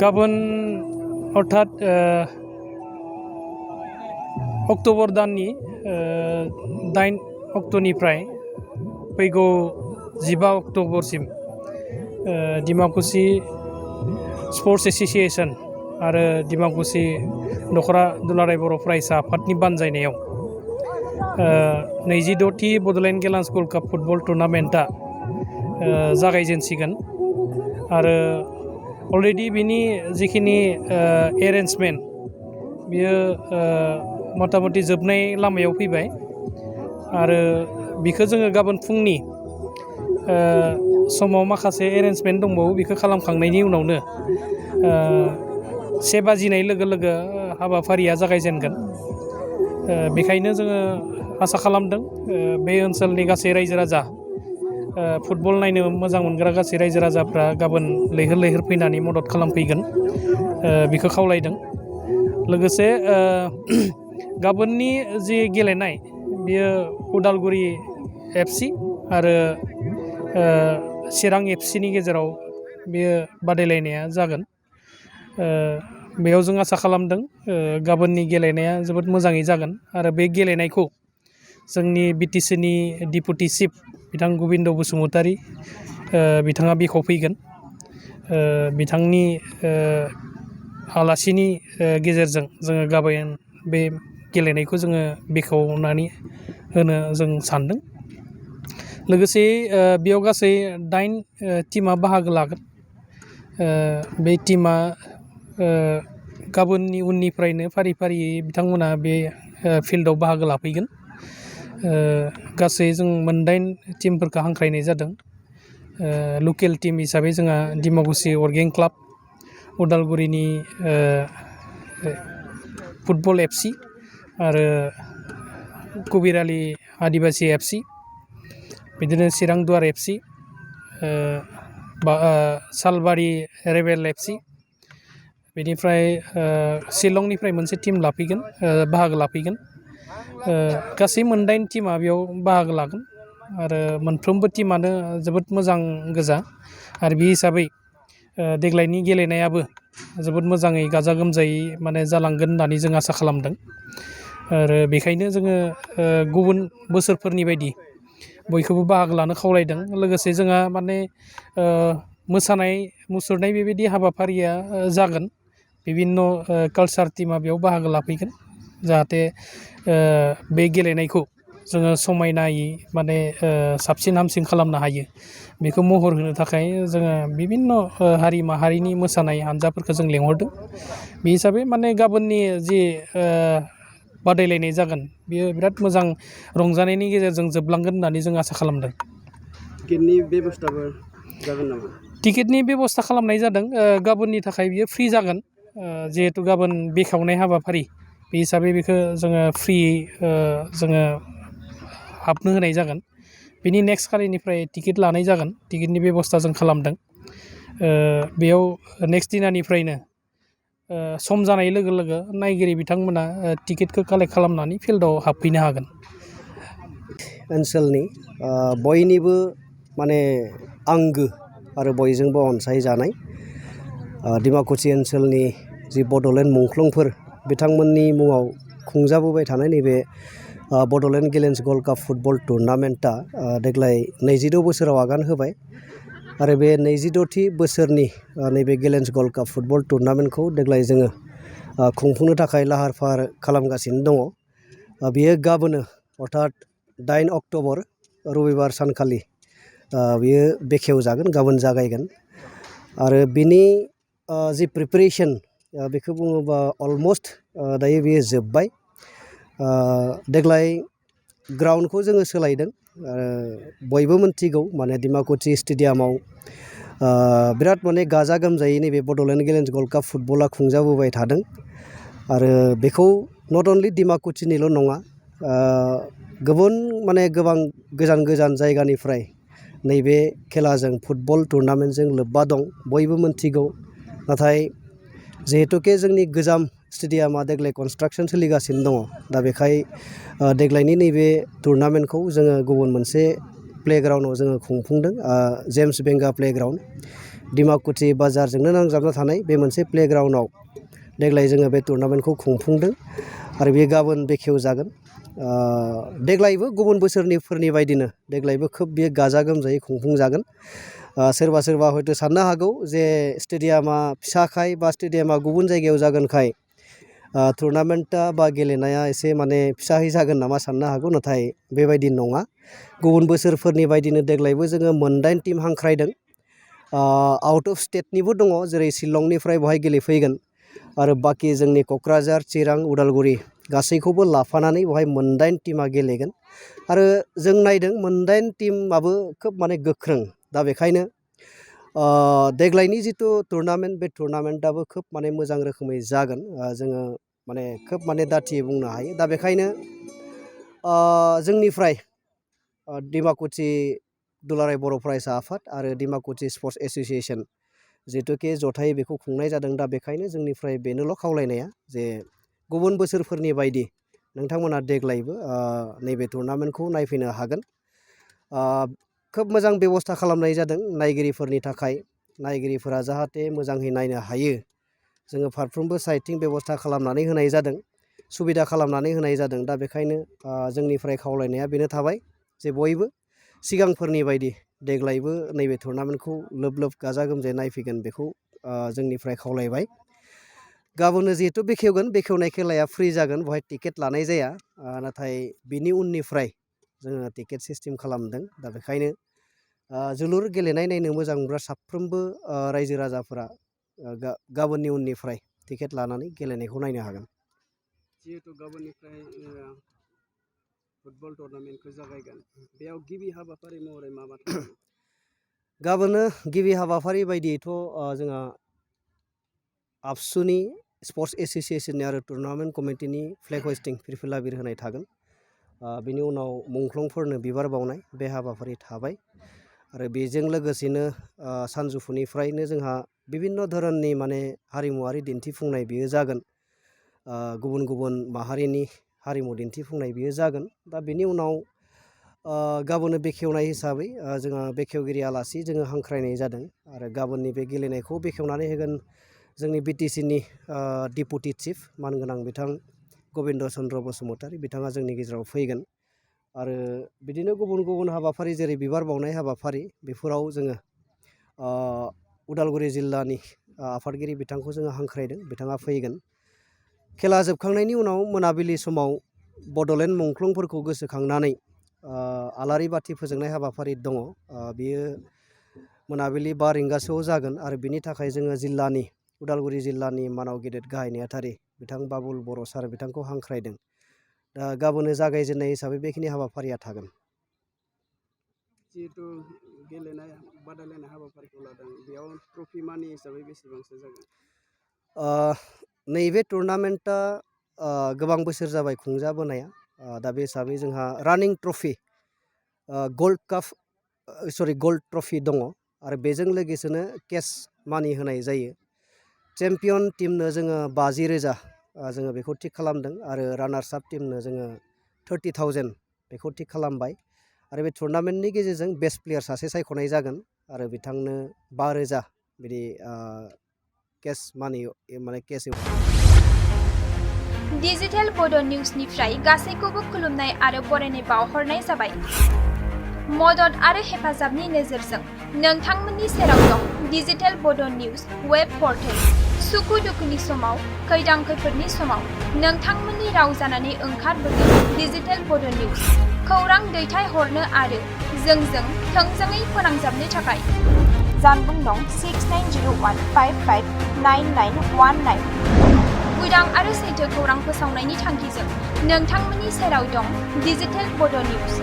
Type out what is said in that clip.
गाबोन अर्थात अक्ट'बर दाननि 8 अक्ट'निफ्राय फैगौ 15 अक्ट'बरसिम डिमाकुसि स्पर्ट्स एस'सिएशन आरो डिमाकुसि दख'र दुलाराय बर' फरायसा आफादनि बानजायनायाव 22थि बड'लेण्ड गेलेन्स गल्ड काप फुटबल टुर्नामेन्टआ जागायजेनसिगोन आरो अलरेडि बिनि जिखिनि एरेन्जमेन्ट बियो मथा मथि जोबनाय लामायाव फैबाय आरो बिखौ जोङो गाबोन फुंनि समाव माखासे एरेन्जमेन्ट दंबावो बिखौ खालामखांनायनि उनावनो 1 बाजिनाय लोगो लोगो हाबाफारिया जागायजेनगोन। बेखायनो जोङो आसा खालामदों बे ओनसोलनि गासै रायजो राजा फुटबल नायनो मोजां मोनग्रा गासै रायजो राजाफ्रा गाबोन लैहोर लैहोर फैनानै मदद खालामफैगोन बेखौ खावलायदों। लोगोसे गाबोननि जि गेलेनाय बियो उदालगुरि FC आरो चिरां FCनि गेजेराव बेयो बादायलायनाया जागोन। बेयाव जों आसा खालामदों गाबोननि गेलेनाया जोबोद मोजाङै जागोन आरो बे गेलेनायखौ जोंनि BTCनि डिपुटि चिफ बिथां गबिन्द बसुमतारी बिथाङा बेखेवफैगोन। बिथांनि आलासिनि गेजेरजों जोङो गाबोन बे गेलेनायखौ जोङो बेखेवनानै होनो जों सानदों। लोगोसे बेयाव गासै 8 टीमा बाहागो लागोन। बे टीमा गाबोननि उननिफ्रायनो फारि फारियै बिथांमोना बे फिल्डआव बाहागो लाफैगोन। गासै जों 8 टीमफोरखौ हांख्रायनाय जादों। लकेल टीम हिसाबै जोंहा डिमाकुसि अर्गें क्लाब, उदालगुरिनि फुटबल FC आरो कबिरालि आदिबासि FC, बिदिनो चिरां दुवार FC, सालबारि रेबेल FC, बेनिफ्राय शिलंनिफ्राय मोनसे टीम लाफैगोन बाहागो लाफैगोन। गासै 8 टीमा बेयाव बाहागो लागोन आरो मोनफ्रोमबो टीमानो जोबोद मोजां गोजा आरो बे हिसाबै देग्लायनि गेलेनायाबो जोबोद मोजाङै गाजा गोमजायै माने जालांगोन होननानै जों आसा खालामदों। आरो बेखायनो जोङो गुबुन बोसोरफोरनि बायदि बयखौबो बाहागो लानो खावलायदों। लोगोसे जोंहा माने मोसानाय मुसुरनाय बेबायदि हाबाफारिया जागोन। बिभिन्न कालचार टीमा बेयाव बाहागो लाफैगोन जाहाथे बे गेलेनायखौ जोङो समायनायै माने साबसिन हामसिन खालामनो हायो बेखौ महर होनो थाखाय जोङो बिभिन्न हारि माहारिनि मोसानाय हानजाफोरखौ जों लेंहरदों। बे हिसाबै माने गाबोननि जि बादायलायनाय जागोन बियो बिराद मोजां रंजानायनि गेजेरजों जोबलांगोन होननानै जों आसा खालामदों। टिकेटनि बेबस्थाबो जागोन नामा? टिकेटनि बेबस्था खालामनाय जादों। गाबोननि थाखाय बियो फ्रि जागोन जिहेथु गाबोन बेखेवनाय हाबाफारि बे हिसाबै बेखौ जोङो फ्रि जोङो हाबनो होनाय जागोन। बिनि नेक्स्ट खालिनिफ्राय टिकेट लानाय जागोन। टिकेटनि बेबस्था जों खालामदों। बेयाव नेक्स्ट दिनानिफ्रायनो सम जानाय लोगो लोगो नायगिरि बिथांमोना टिकेटखौ कालेक्ट खालामनानै फिल्डआव हाबफैनो हागोन। ओनसोलनि बयनिबो माने आंगो आरो बयजोंबो अनसायजानाय डिमाकुसि ओनसोलनि जि बड'लेण्ड मुंख्लंफोर बिथांमोननि मुङाव खुंजाबोबाय थानाय नैबे बड'लेण्ड गेलेन्स गल्ड काप फुटबल टुर्नामेन्टआ देग्लाय 22 बोसोराव आगान होबाय आरो बे 22थि बोसोरनि नैबे गेलेन्स गल्ड काप फुटबल टुर्नामेन्टखौ देग्लाय जोङो खुंफुंनो थाखाय लाहार फाहार खालामगासिनो दङ। बियो गाबोनो अर्थात 8 अक्ट'बर रबिबार सानखालि बियो बेखेवजागोन, गाबोन जागायगोन आरो बिनि जि प्रिपेरेसन बेखौ बुङोबा अलमस्ट दायो बियो जोब्बाय। देग्लाय ग्राउन्डखौ जोङो सोलायदों। बयबो मिन्थिगौ माने डिमाकुसि स्टेडियामाव बिराद माने गाजा गोमजायै नैबे बड'लेण्ड गेलेन्स गल्ड काप फुटबला खुंजाबोबाय थादों आरो बेखौ नट अनलि डिमाकुसिनिल' नङा, गुबुन माने गोबां गोजान गोजान जायगानिफ्राय नैबे खेलाजों फुटबल टुर्नामेन्टजों लोब्बा दं बयबो मिन्थिगौ। नाथाय जिहेतुके जोंनि गोजाम स्टेडियामा देग्लाय कनस्ट्राक्सन सोलिगासिनो दङ, दा बेखाय देग्लायनि नैबे टुर्नामेन्टखौ जोङो गुबुन मोनसे प्लेग्राउन्डआव जोङो खुंफुंदों, जेम्स बेंगा प्लेग्राउन्ड। डिमाकुसि बाजारजोंनो नांजाबना थानाय बे मोनसे प्लेग्राउन्डआव देग्लाय जोङो बे टुर्नामेन्टखौ खुंफुंदों आरो बेयो गाबोन बेखेवजागोन। देग्लायबो गुबुन बोसोरफोरनि बायदिनो देग्लायबो खोब बेयो गाजा गोमजायै खुंफुंजागोन। सोरबा सोरबा हयथ' साननो हागौ जे स्टेडियामा फिसाखाय बा स्टेडियामा गुबुन जायगायाव जागोनखाय टुर्नामेन्टआ बा गेलेनाया एसे माने फिसाहै जागोन नामा साननो हागौ, नाथाय बेबायदि नङा। गुबुन बोसोरफोरनि बायदिनो देग्लायबो जोङो 9 टिम हांख्रायदों। आउट अफ स्टेटनिबो दङ, जेरै शिलंनिफ्राय बेवहाय गेलेफैगोन आरो बाखि जोंनि क'क्राझार, चिरां, उदालगुरि गासैखौबो लाफानानै बेवहाय 9 टिमा गेलेगोन आरो जों नायदों 9 टिमाबो खोब माने गोख्रों। दा बेखायनो देग्लायनि जिथु टुर्नामेन्ट बे टुर्नामेन्टआबो खोब माने मोजां रोखोमै जागोन। जोङो माने खोब माने दाथियै बुंनो हायो। दा बेखायनो जोंनिफ्राय डिमाकुसि दुलाराय बर' फरायसा आफाद आरो डिमाकुसि स्पर्ट्स एस'सिएसन जिहेतुके जथायै बेखौ खुंनाय जादों। दा बेखायनो जोंनिफ्राय बेनोल' खावलायनाया जे गुबुन बोसोरफोरनि बायदि नोंथांमोना देग्लायबो नैबे टुर्नामेन्टखौ नायफैनो हागोन। खोब मोजां बेबस्था खालामनाय जादों नायगिरिफोरनि थाखाय। नायगिरिफोरा जाहाथे मोजाङै नायनो हायो, जोङो फारफ्रोमबो साइडथिं बेबस्था खालामनानै होनाय जादों, सुबिदा खालामनानै होनाय जादों। दा बेखायनो जोंनिफ्राय खावलायनाया बेनो थाबाय जे बयबो सिगांफोरनि बायदि देग्लायबो नैबे टुर्नामेन्टखौ लोब लोब गाजा गोमजायै नायफैगोन, बेखौ जोंनिफ्राय खावलायबाय। गाबोननो जिहेतु बेखेवनाय खेलाया फ्रि जागोन, बेवहाय टिकेट लानाय जाया, नाथाय बिनि उननिफ्राय जोङो टिकेट सिस्टेम खालामदों। दा बेखायनो जोलुर गेलेनाय नायनो मोजां मोनग्रा साफ्रोमबो रायजो राजाफोरा गाबोननि उननिफ्राय टिकेट लानानै गेलेनायखौ नायनो हागोन। जिहेतु गाबोननिफ्राय फुटबल टुर्नामेन्टखौ जागायगोन, बेयाव गिबि हाबाफारि महरै मा थागोन? गाबोननो गिबि हाबाफारि बायदियैथ' जोंहा आबसुनि स्पर्ट्स एस'सिएसननि आरो टुर्नामेन्ट कमिटिनि फ्लेग हस्टिं फिरफिला बिर होनाय थागोन। बिनि उनाव मुंख्लंफोरनो बिबार बावनाय बे हाबाफारि थाबाय आरो बेजों लोगोसेनो सानजौफुनिफ्रायनो जोंहा बिभिन्न धरननि माने हारिमुवारि दिन्थिफुंनाय बियो जागोन। गुबुन गुबुन माहारिनि हारिमु दिन्थिफुंनाय बियो जागोन। दा बेनि उनाव गाबोननो बेखेवनाय हिसाबै जोंहा बेखेवगिरि आलासि जोङो हांख्रायनाय जादों आरो गाबोननि बे गेलेनायखौ बेखेवनानै होगोन जोंनि बिटिसिनि डिपुटि चिफ मानगोनां बिथां गबिन्द चन्द्र बसुमतारी, बिथाङा जोंनि गेजेराव फैगोन आरो बिदिनो गुबुन गुबुन हाबाफारि जेरै बिबार बावनाय हाबाफारि, बेफोराव जोङो उदालगुरि जिल्लानि आफादगिरि बिथांखौ जोङो हांख्रायदों, बिथाङा फैगोन। खेला जोबखांनायनि उनाव मोनाबिलि समाव बड'लेण्ड मुंख्लंफोरखौ गोसोखांनानै आलारि बाथि फोजोंनाय हाबाफारि दङ। बेयो मोनाबिलि 5 रिंगासोआव जागोन आरो बिनि थाखाय जोङो जिल्लानि उदालगुरि जिल्लानि मानाव गेदेर गाहाय नेहाथारि बिथां बाबुल बर' सार बिथांखौ हांख्रायदों। दा गाबोननो जागायजेननाय हिसाबै बेखिनि हाबाफारिया थागोन। जिहेतु गेलेनाय बादायलायनाय हाबाफारिखौ लादों, बेयाव ट्रफि मानि हिसाबै बेसेबांसो जागोन? नैबे टुर्नामेन्टआ गोबां बोसोर जाबाय खुंजाबोनाया। दा बे हिसाबै जोंहा रानिं ट्रफि गल्ड ट्रफि दङ आरो बेजों लोगोसेनो केस मानि होनाय जायो। चेम्पियन टिमनो जोङो 50,000 जोङो बेखौ थिग खालामदों आरो रानार्स आप टिमनो जोङो 30,000 बेखौ थिग खालामबाय आरो बे टुर्नामेन्टनि गेजेरजों बेस्ट प्लेयार सासे सायख'नाय जागोन आरो बिथांनो 5,000 बिदि केस मानि माने केस। डिजिटेल बड' निउसनिफ्राय गासैखौबो खुलुमनाय आरो बरायनाय बावहरनाय जाबाय। मदद आरो हेफाजाबनि नोजोरजों नोंथांमोननि सेराव दं डिजिटेल बड' निउस वेब पर्टेल। सुखु दुखुनि समाव, खैदां खैफोदनि समाव नोंथांमोननि राव जानानै ओंखारबोगोन डिजिटेल बड' निउस। खौरां दैथायहरनो आरो जोंजों थोंजोङै फोनांजाबनो थाखाय जानबुं दं 6901559919। उदां आरो सैथो खौरां फोसावनायनि थांखिजों नोंथांमोननि सेराव दं डिजिटेल बड' निउस।